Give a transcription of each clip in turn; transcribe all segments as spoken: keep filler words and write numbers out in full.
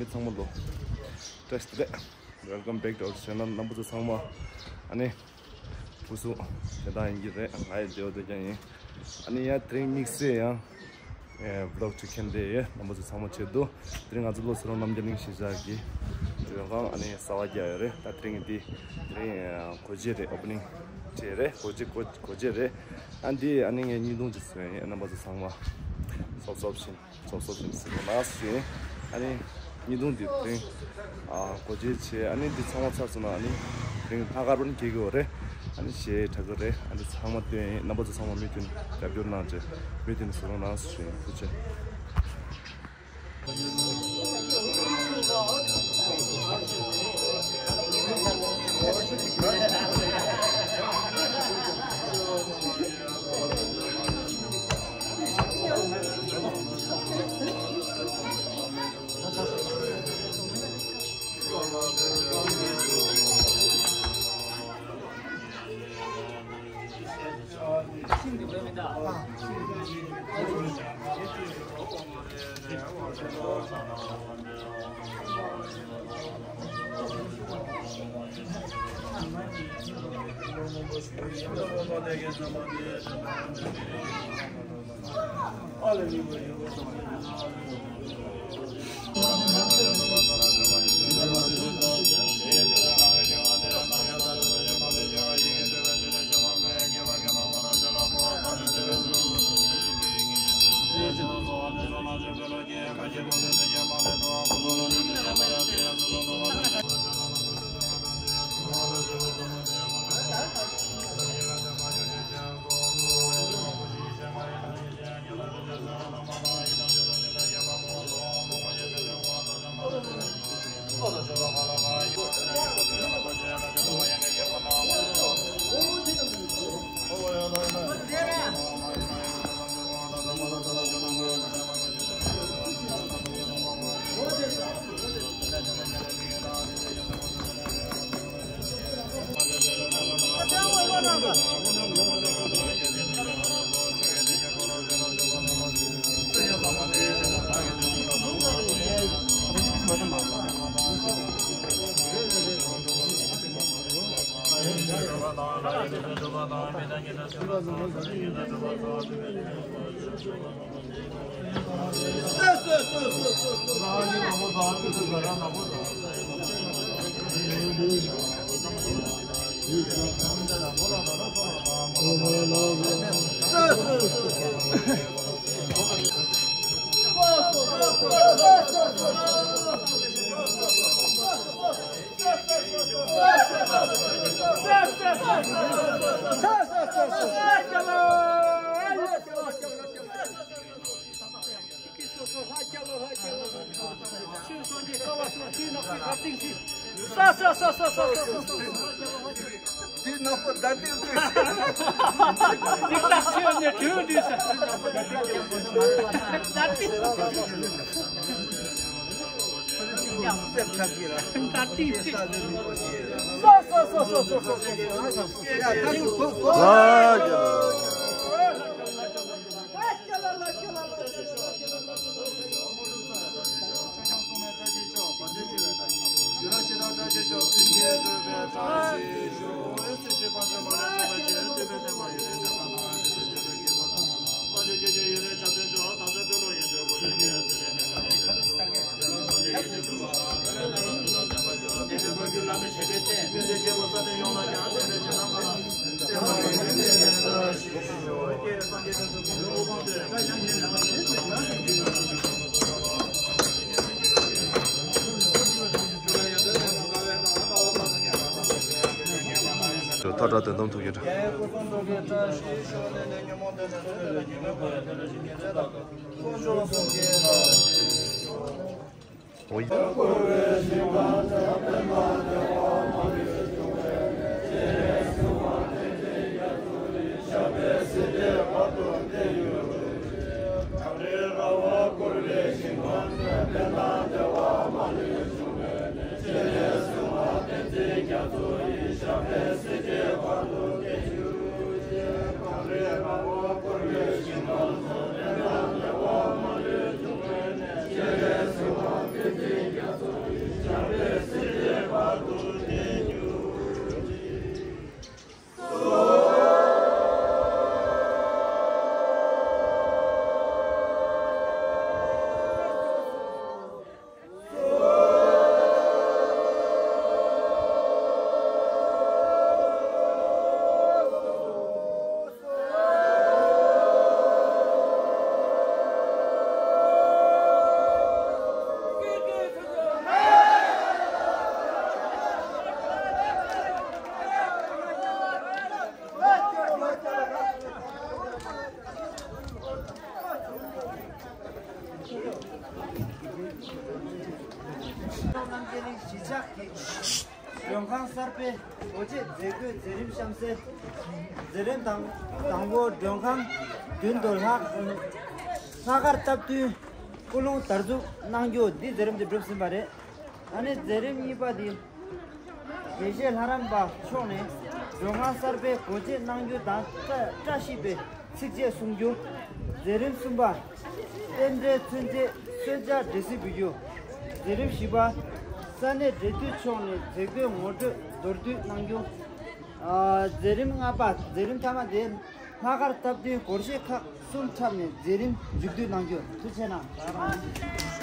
ཚང་མ་ལོ། བཀྲ་ཤིས་བདེ་ལེགས། Welcome back to our channel. རྣམ་པ་ཚོ་ཚང་མ། ཨ་ནི། སྐུ་གཟུགས་དེ་དག་ཡིན་གྱི་རེད། ང་ཡི་བདེ་བ་དེ་ཀྱང་ཡིན། ཨ་ནི་ཡང་དེ་རིང་དམིགས་བསལ་ཡང་། ཨེ། བི་ལོག་ཅིག་འཁྱེར་བསྡད་ཡོད། རྣམ་པ་ཚོ་ཚང་མ་ཆེད་དུ། དེ་རིང་ང་ཚོ་བློ་གསལ་སྒང་རྣམ་རྒྱལ་གླིང་གཞིས་ཆགས་ཀྱི་མགྲོན་ཁང་ཨ་ནི་གསར་པ་རྒྱག་ཡོད་རེད། ད་དེ་རིང་འདི་དེ་རིང་ཨེ། སྒོ་འབྱེད་རེད། ཨོ་པ་ནིང་ཌེ་རེད། སྒོ་འབྱེད་སྒོ་སྒོ་འབྱེད་རེད། ཨ་འདི་ཨ་ནི་ངས་བརྙན་ཐུང་ཅིག་བཟོས་ཡིན། རྣམ་པ་ཚོ་ཚང་མ་སོབ་སོབ་བཞིན། སོབ་སོབ་ཡིན་ཟེར་རོགས་གནང་ཞུ་ཡིན། ཨ་ནི་བརྙན་ཐུང་འདི་དེ་རིང་ཨ་སྒོ་འབྱེད་བྱས། ཨ་ནི་འདི་ཚང་མ་ཚར་སོང་ན་ཨ་ནི་དེ་རིང་ལྷག་དཀར་པོ་ནི་སྐྱེལ་གྱི་ཡོད་རེད། ཨ་ནི་གཞས་གྲགས་ཀྱི་རེད། ཨ་ནི་ཚང་མ་སྟོན་ཡིན། རྣམ་པ་ཚོ་ཚང་མ་མུ་མཐུད་རྒྱབ་སྐྱོར་གནང་བྱས་མུ་མཐུད་ནས་ཟེར་རོགས་གནང་ཞུ་ཡིན། ཐུགས་རྗེ་ཆེ། ཐག་སྒྲ་དོན་དམ་ཐུགས་ཀྱི་སྒྲ། ཨོ་ཡ། མགོན་ཁང་གསར་པའི་སྒོ་འབྱེད་མཛད་སྒོའི་མཛད་རིམ་གཤམ་གསལ། མཛད་རིམ་དང་དང་པོ་མགོན་ཁང་མདུན་དུ་ལྷག་ལྷག་དཀར་སྟབས་བསྟུན་སྐུ་རླུང་དར་འཛུགས་གནང་རྒྱུ་འདི་མཛད་རིམ་འདི་གྲུབ་ཟིན་པ་རེད། ཨ་ནི་མཛད་རིམ་གཉིས་པ་འདི། དགེ་བཤེས་ལྷ་རམས་པ་མཆོག་ནས་མགྲོན་ཁང་གསར་པའི་སྒོ་འབྱེད་གནང་རྒྱུ་དང་བཀྲ་བཀྲ་ཤིས་པའི་ཚིགས་བཅད་གསུང་རྒྱུ། མཛད་རིམ་གསུམ་པ། རྟེན་འབྲེལ་མཚོན་བྱེད་གསོལ་ཇ་འབྲས་སིལ་འབུལ་རྒྱུ། མཛད་རིམ་བཞི་པ། ས་གནས་འབྲེལ་མཐུད་ཕྱོགས་ནས་མཛད་སྒོའི་ངོ་སྤྲོད་མདོར་བསྡུས་གནང་རྒྱུ། ཨ། མཛད་རིམ་ལྔ་པ། མཛད་རིམ་མཐའ་མ་དེ། ལྷག་དཀར་སྟབས་བསྟུན་སྒོར་གཞས་ཁག་གསུམ་འཁྲབ་ནས་མཛད་རིམ་མཇུག་བསྡུ་གནང་རྒྱུ། ཐུགས་རྗེ་གནང་།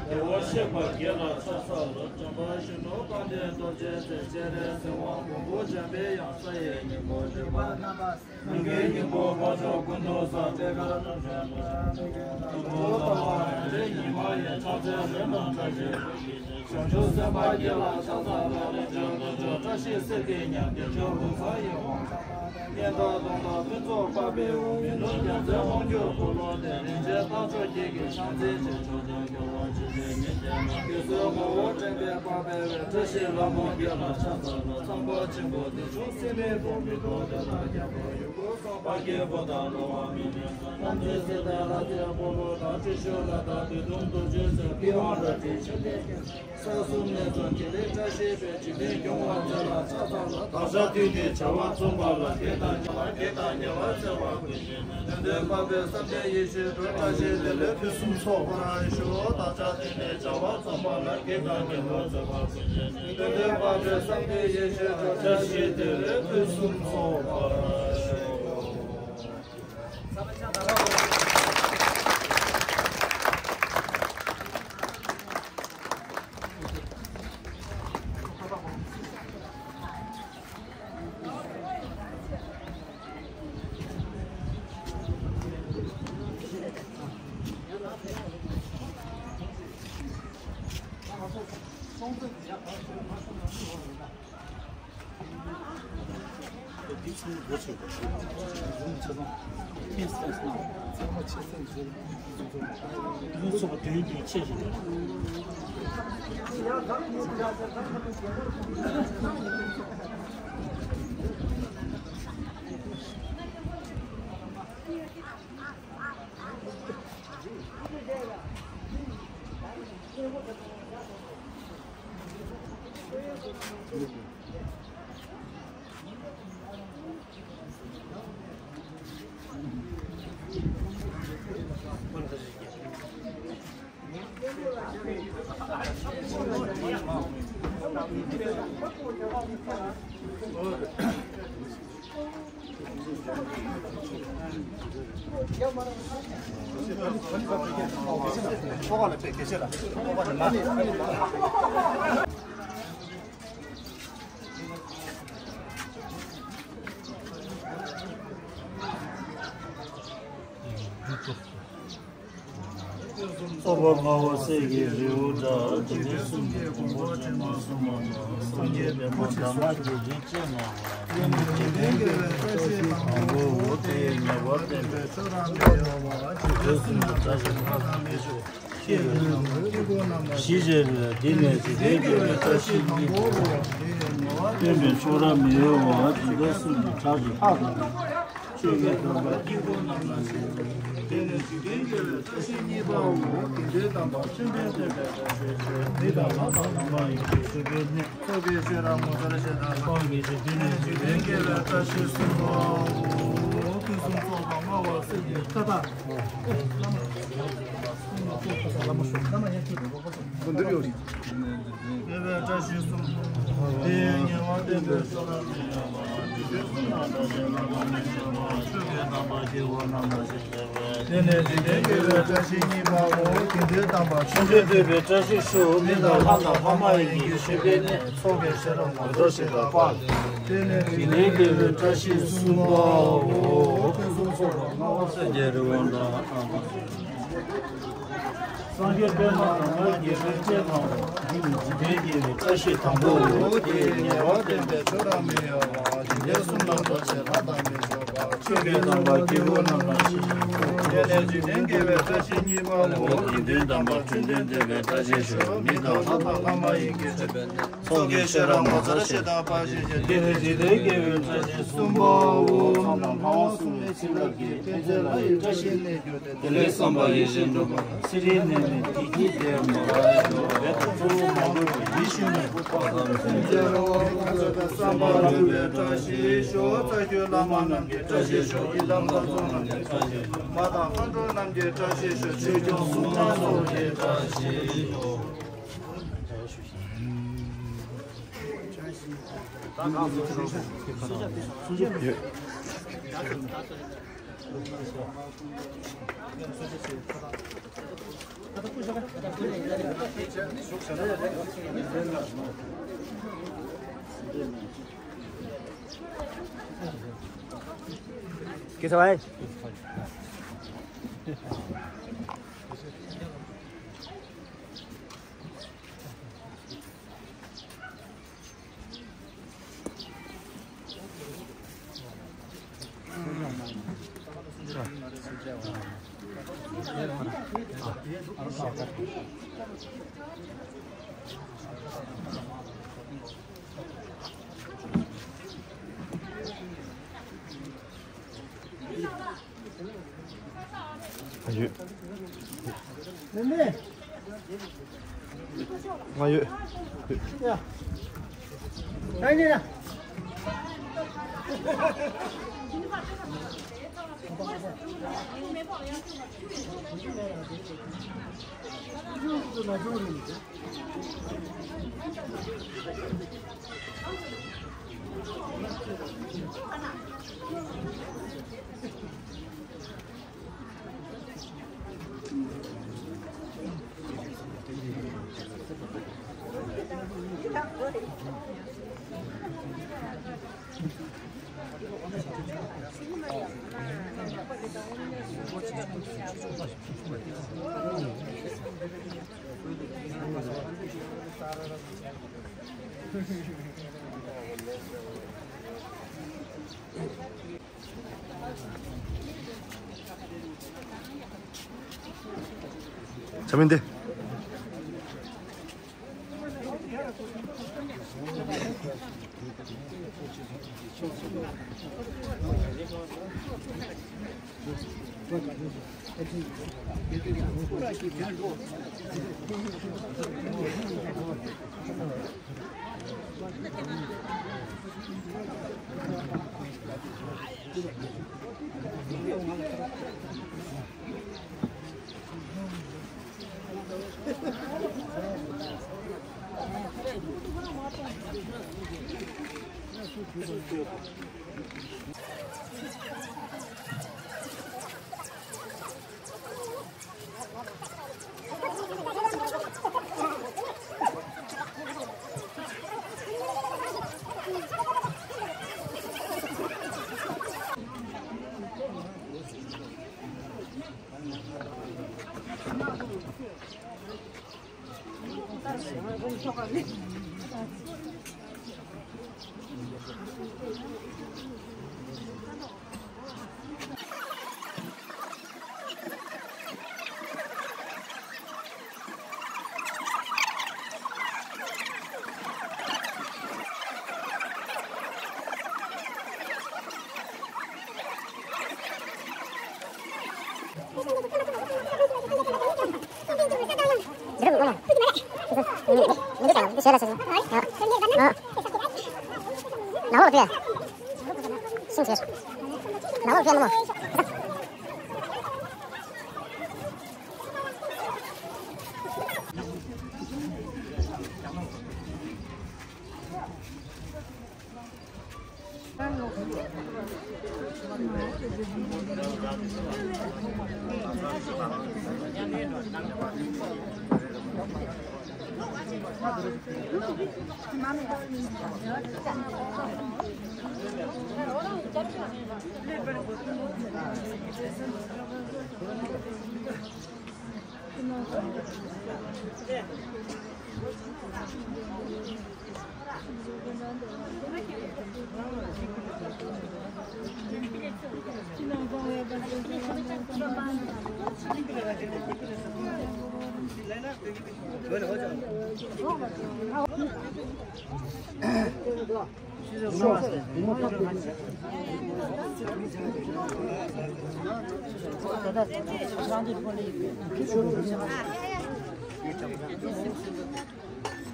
བདེ་བར་གཤེགས་པ་དགེ་ལ་ཕྱག་འཚལ་ལོ། བྱམས་པ་ཤིན་ཏུ་དཔལ་ལྡན་རྡོ་རྗེ་རྩེ། སྤྱན་རས་གཟིགས་དབང་ཕུང་པོ་འཇམ་པའི་དབྱངས། ས་ཡི་སྙིང་པོ་བརྗོད་པ་རྣམ་པར། ནམ་མཁའི་སྙིང་པོ་འཕགས་མཆོག་ཀུན་ཏུ་བཟང་། པད་དཀར་རྣམ་བཞི་ལ། ཉི་མ་ཡི་ཕྱག་འཚལ་ལས་རྣམས་བཀྲ་ཤིས་ཤོག། བྱང་ཆུབ་སེམས་དཔའ་དགེ་ལ་ཕྱག་འཚལ་ལོ། རིན་ཆེན་དཀོན་མཆོག་བཀྲ་ཤིས་གསེར་གྱི་ཉམས། བདེ་མཆོག་ལྷུན་བཟང་ཡིད་འོང་ལྷ། གཉན་འདྲེ་གདོན་དང་ཕུན་ཚོགས་དཔལ་འབེབས་འོང་། མི་ལུས་རྒྱལ་མཚན་དབང་སྒྱུར་འཁོར་ལོ་བརྟན། རིན་ཆེན་རྟ་མཆོག་ཁྱེད་ཀྱི་ཕྱག་འཚལ་ཕྱིར། ཕྱོགས་བཅུའི་རྒྱལ་བ་ཇི་བཞིན་ཉིད་ཀྱི་རྣམ། རྒྱལ་སྲས་ངོ་བོ་འདྲེན་པའི་དཔལ་འབེབས་འོང་། བཀྲ་ཤིས་ལྷ་མོ་དགེ་ལ་ཕྱག་འཚལ་ལོ། ཚངས་པ་ཆེན་པོ་བདེ་མཆོག་སྲེད་མེད་པོ། མི་ལྡོག་དོན་དང་ཁྱབ་པ་ཡུལ། ཕྱོགས་བཅུའི་ཕ་རྒྱལ་བུ་དང་ལོ་མ་མི་ལུས་ས། རྣམ་འདྲེན་སྲས་དང་ལྷ་སྲས་འཁོར་ལོ་དང་། ཏྲི་ཤཱུལ་ལ་དང་བདུད་དུམ་དུ་བྱོན་ཚེ། པི་ཝང་རལ་གྲིའི་མཆོད་རྟེན་བརྒྱན། ས་གསུམ་གནས་སུ་འཇིག་རྟེན་བཀྲ་ཤིས་པའི། འཇིག་རྟེན་སྐྱོང་བར་མཛད་ལ་ཕྱག་འཚལ་ལོ། བདག་ཅག་དུས་འདིར་བྱ་བ་རྩོམ་པ་ལ། བགེགས་དང་ཉེ་བར་བགེགས་དང་ཉེ་བར་འཚེ་བ་ཀུན་ཞི། དོན་འདོད་པ་བས་བསམ་གཏན་ཡེ་ཤེས་སྒྲུབ། བཀྲ་ཤིས་བདེ་ལེགས་ཕུན་སུམ་ཚོགས་པར་ཤོག། བདག་ཅག་དུས་འདིར་བྱ་བ་རྩོམ་པ་ལ། བགེགས་དང་ཉེ་བར་འཚེ་བ་ཀུན་ཞི། དོན་འདོད་པ་བས་བསམ་གཏན་ཡེ་ཤེས་སྒྲུབ། བཀྲ་ཤིས་བདེ་ལེགས་ཕུན་སུམ་ཚོགས་པར་ཤོག། རྟོགས་པ་སྨྲ་བ་སྲས་ཀྱི་རི་བོ་འདྲ། འཇིག་རྟེན་གསུམ་གྱི་གོང་བུ་དྲི་མ་གསུམ་མ་དང་། སངས་རྒྱས་པདྨ་འདབ་མ་གི་རིགས་ཅན་རྣམས་ལ། ཡོན་ཏན་གྱི་ལྡན་དགེ་བའི་བཀྲ་ཤིས་དང་པོ། དེ་ཡི་ཉེ་བར་བསྟན་པའི་ཆོས་རབ་སྨྲས་པ། འཇིག་རྟེན་གསུམ་གྱི་བཀྲ་ཤིས་ཕ་དང་མི་ཞུ། ཞེས་པའི་ནང་དུ་དཀྱིལ་འཁོར་རྣམས་ལ་ཞེས་བྱ་བའི་འདི་ནི་འཇིག་རྟེན་དགེ་བའི་བཀྲ་ཤིས་སྙིང་པོའོ། དེ་ཡི་ཉེ་བར་བསྟན་པའི་ཆོས་རབ་མི་གཡོ་བ། འཇིག་རྟེན་གསུམ་གྱི་བཀྲ་ཤིས་ཕ་དང་མི་ཞུ། ཆོས་ཀྱི་དམ་པ་དཀྱིལ་འཁོར་རྣམས་ལ་ཞེས་བྱ་བའི་འདི་ནི་འཇིག་རྟེན་དགེ་བའི་བཀྲ་ཤིས་གཉིས་པའོ། དགེ་འདུན་དམ་པ་མཆོད་པས་མཆོད་པའི་བཀྲ་ཤིས་ཆོས། མི་དང་མ་དང་ལྷ་མ་ཡིན་ཞེས་བརྗོད་པའི་གནས། ཚོགས་ཀྱི་ཤེས་རབ་ངོ་མཚར་ཞེས་བྱ་བ། ཚོགས་ཀྱི་ཤེས་འདི་ནི་འཇིག་རྟེན་དགེ་བའི་བཀྲ་ཤིས་གསུམ་པའོ། ཕུན་སུམ་ཚོགས་པ་སྨྲ་བ་སྲས་ཀྱི་ཁ་བཏགས། དགེ་བའི་བཀྲ་ཤིས་གསུམ། དེ་ཡི་ཉེ་བར་བསྟན་པའི་ཆོས་རབ་མི་གཡོ་བ། འཇིག་རྟེན་གསུམ་ན་བཀྲ་ཤིས་བླ་ན་མེད་པ། ཆོས་ཀྱི་དམ་པ་དཀྱིལ་འཁོར་རྣམས་ལ་ཞེས་བྱ་བའི་ དེ་ནས་འཇིག་རྟེན་དགེ་བའི་བཀྲ་ཤིས་གཉིས་པའོ། དགེ་འདུན་དམ་པ་ཆོས་སྤྱོད་འདུལ་བའི་བཀྲ་ཤིས་ཤོག་མི་དང་ལྷ་དང་ལྷ་མ་ཡིན་གྱི་སྤྱོད་པའི་གནས། ཚོགས་ཀྱི་ཤེས་རབ་ངོ་མཚར་ཞིག་དང་དཔག་དེ་ནས་འཇིག་རྟེན་དགེ་བའི་བཀྲ་ཤིས་གསུམ་པའོ། ཕུན་སུམ་ཚོགས་པ་ལྔ་པ་སངས་རྒྱས་རི་བོ་འདྲ། སངས་རྒྱས་པདྨ་དང་མ་རྒྱས་པའི་སྤྱན་དང་། འདི་ནི་འཇིག་རྟེན་དགེ་བའི་བཀྲ་ཤིས་དང་པོའོ། དེ་ཡི་ཉེ་བར་བསྟན་པའི་ཆོས་རབ་མི་གཡོ་བ། འཇིག་རྟེན་གསུམ་ན་འགྲོ་བྱེད་ལྷ་དང་མི་ཕྱུགས་པ། ཆོས་ཀྱི་དམ་པ་སྐྱེ་བོ་རྣམས་ལ་ཞིང་། དེ་ནས་འཇིག་རྟེན་དགེ་བའི་བཀྲ་ཤིས་གཉིས་པའོ། དགེ་འདུན་དམ་པ་ཆོས་སྤྱོད་འདུལ་བའི་བཀྲ་ཤིས་ཤོག་མི་དང་ལྷ་དང་ལྷ་མ་ཡིན་གྱི་སྤྱོད་པའི་གནས། ཚོགས་ཀྱི་ཤེས་རབ་ངོ་མཚར་ཞིག་དང་དཔག་ཅིང་གཞན། དེ་ནས་འཇིག་རྟེན་དགེ་བའི་བཀྲ་ཤིས་གསུམ་པའོ། ལྷ་དང་ལྷ་བ་སྲུང་བའི་བྱིན་རླབས་ཀྱིས། ཕན་ཚུན་ལྷ་ཡི་བཀྲ་ཤིས་གནས་གྱུར་ཏེ། དེ་ལས་བསམ་པ་ཡིད་བཞིན་འགྲུབ་པ། ཚེ་རིང་ནད་མེད་བདེ་སྐྱིད་ལྡན་པ། བོད་དུ་གཙོ་བོ་མ་འགོར་བའི་ཡིད་བཞིན་ནོར་བུ་དཔལ་ལྡན་སེམས་ཅན་རོ། བསམ་པ་འགྲུབ་པའི་བཀྲ་ཤིས་ཤོག་རྩ་བརྒྱུད་བླ་མ་རྣམས་ཀྱི་བཀྲ་ཤིས་ཤོག་ཡི་དམ་ལྷ་ཚོགས་རྣམས་ཀྱི་བཀྲ་ཤིས་ཤོག་མ་དང་མཁའ་འགྲོ་རྣམས་ཀྱི་བཀྲ་ཤིས་ཤོག་ཆོས་སྐྱོང་སྲུང་མ་ཚོགས་ཀྱི་བཀྲ་ཤིས་ཤོག་ང་ཡོད། ང་ཡོད། ཡ། ཨ་ནི་ཡ། ཆ་མིན་ཏེ།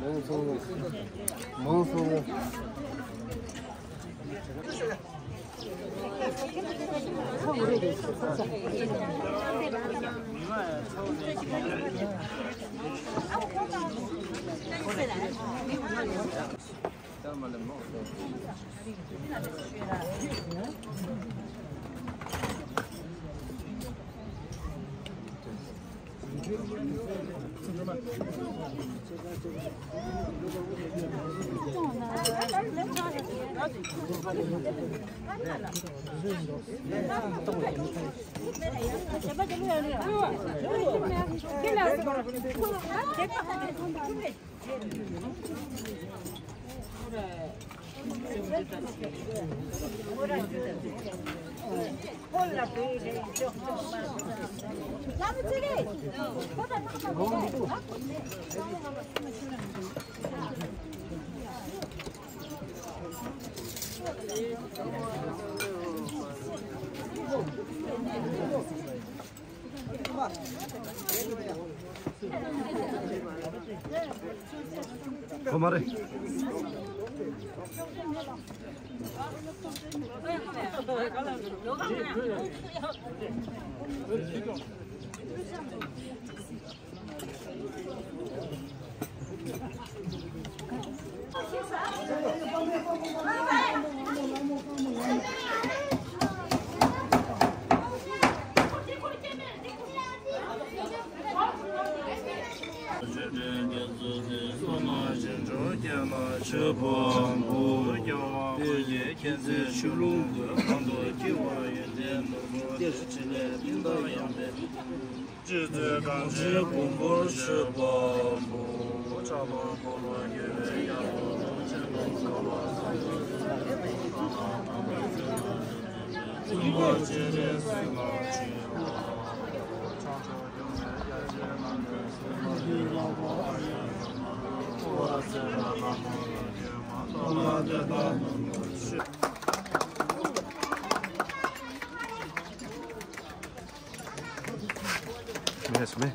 མང་སོང་། མང་སོང་། ཁོ་མ་རེད། སྤྱི་གཙུག་གངས་ཅན་དགུང་སྐོར་ཞེས་པ་པོ། ཕྱག་ལ་འཁོར་ལོ་རྒྱལ་བའི་དབྱངས་སུ་ལོངས་སྤྱོད་པ། གསུམ་པ་སྤྱན་རས་གཟིགས་ལ་མཆོད་པ། ཕྱག་མཆོག་སྐྱོང་བའི་རྒྱ་ཆེན་ལ་མཆོད་པ། ལྷ་མོ་ཨཱརྱ་ལ་མཆོད་པ། ལྷ་མོ་ལ་དད་པ་ལ་མཆོད་པ། མེད་མེད།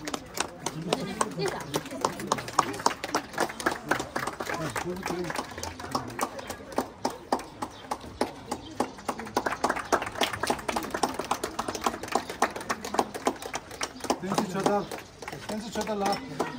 བསྟན་འཛིན་ཆོས་དར། བསྟན་འཛིན་ཆོས་དར་ལགས།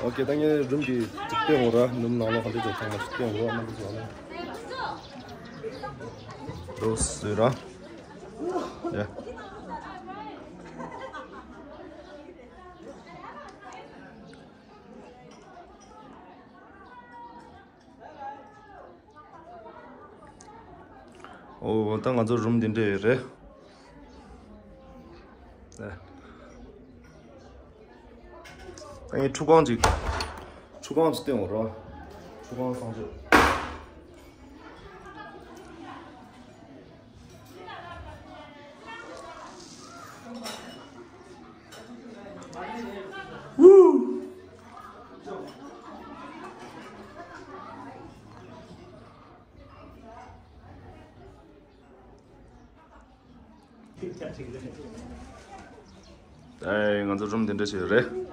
ཨོ་ཁེ། ད་ངས་རུམ་གྱི་ཅིག་སྟོན་འོང་ར། རུམ་ནང་ལོགས་ག་འདྲ་ཅིག་ཚང་མ་ཅིག་སྟོན་འོང་ར། མ་འདྲ་ཅིག་འོང་ར། འགྲོ་ཟེར་ར། ཡ། ཨོ། ད་ང་ཚོ་རུམ་འདི་འདྲ་ཡོད་རེད། ཨ། ད་ངས་ཁྲུས་ཁང་ཅིག་ཁྲུས་ཁང་ཅིག་སྟོན་འོང་ར། ཁྲུས་ཁང་གསང་སྤྱོད། ཨེ། ང་ཚོ་རུམ་འདི་འདྲ་ཞིག་རེད།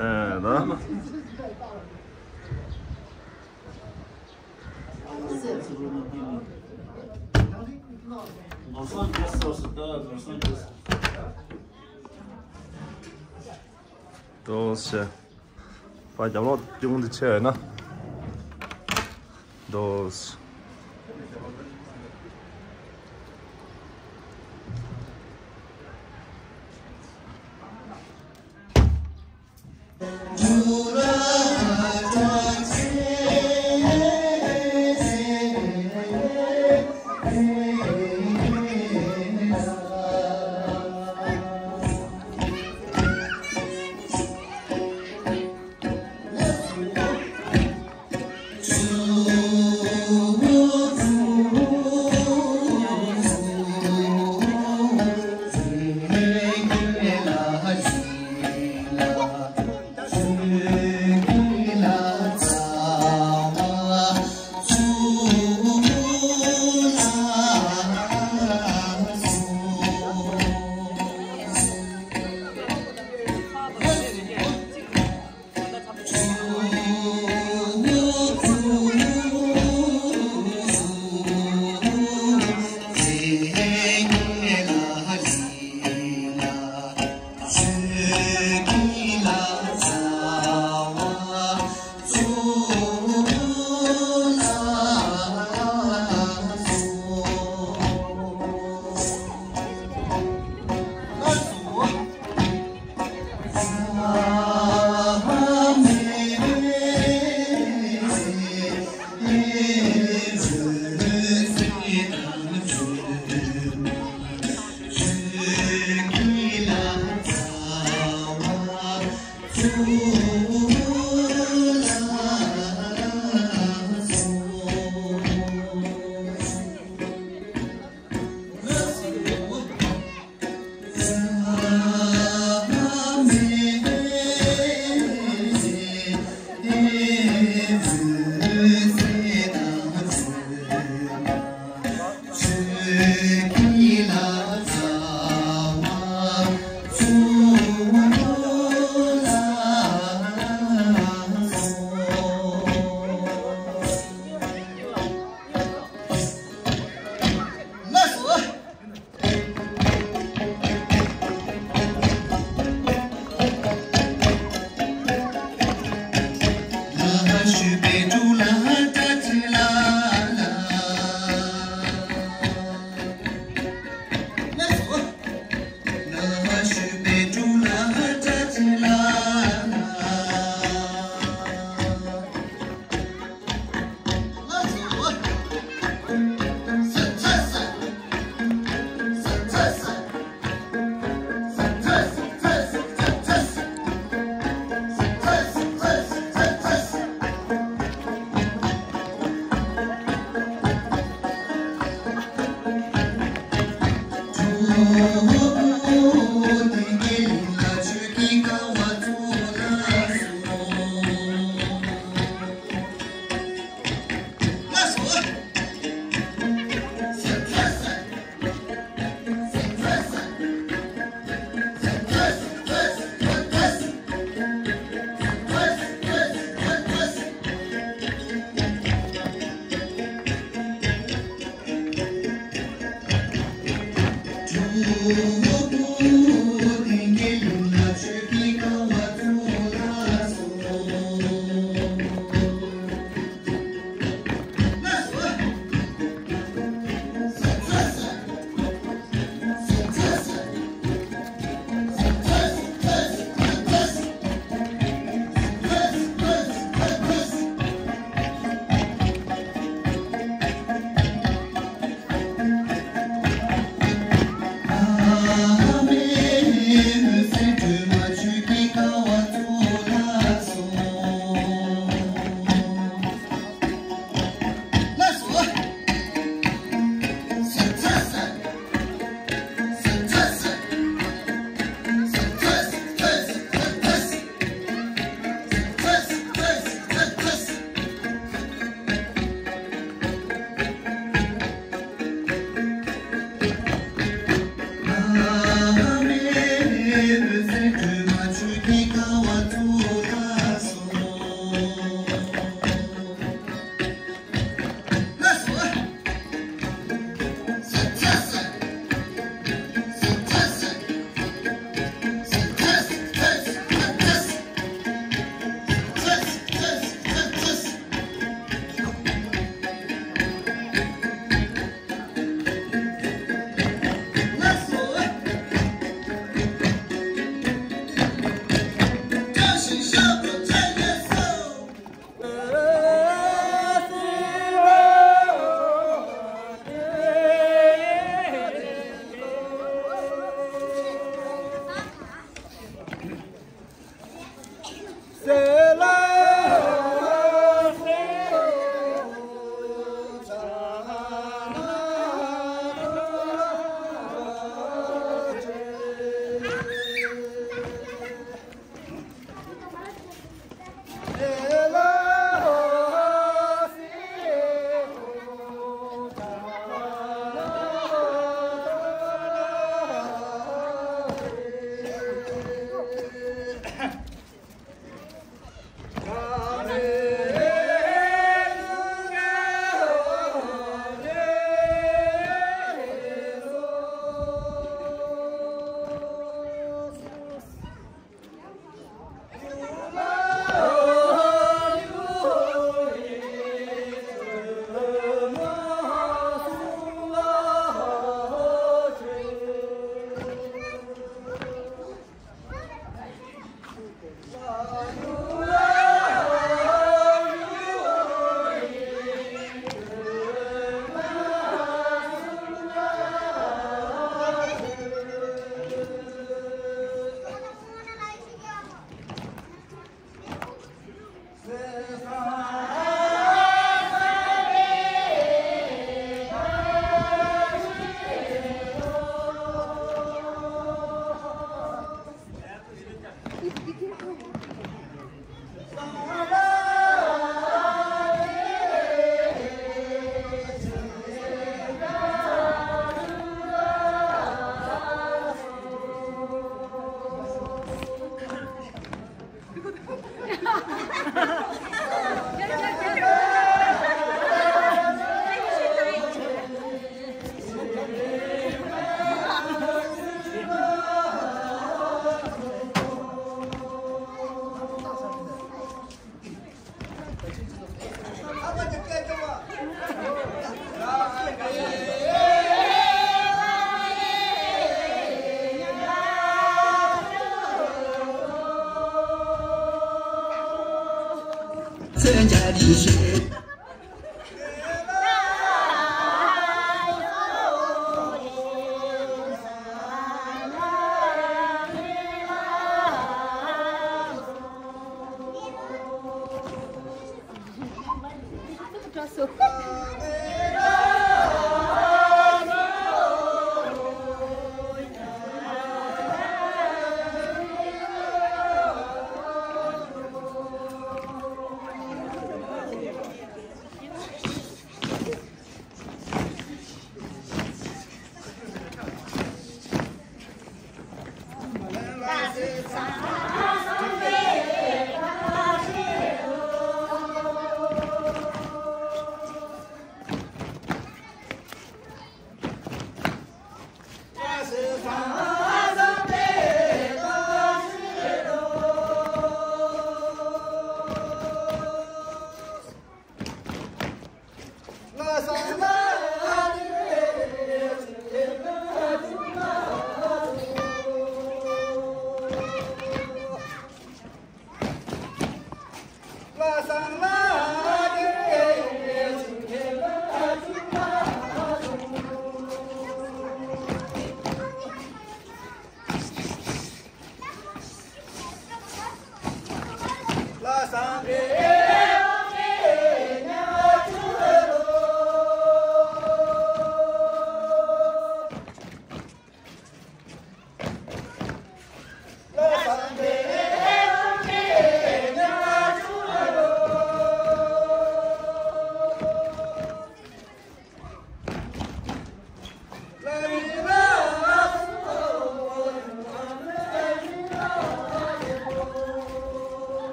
ཨེ། ད། དོ་ཤ། ཕ་རྒྱབ་ལོག་ཅུང་འདི་ཆེ་བས་ན། དོ་ཤ།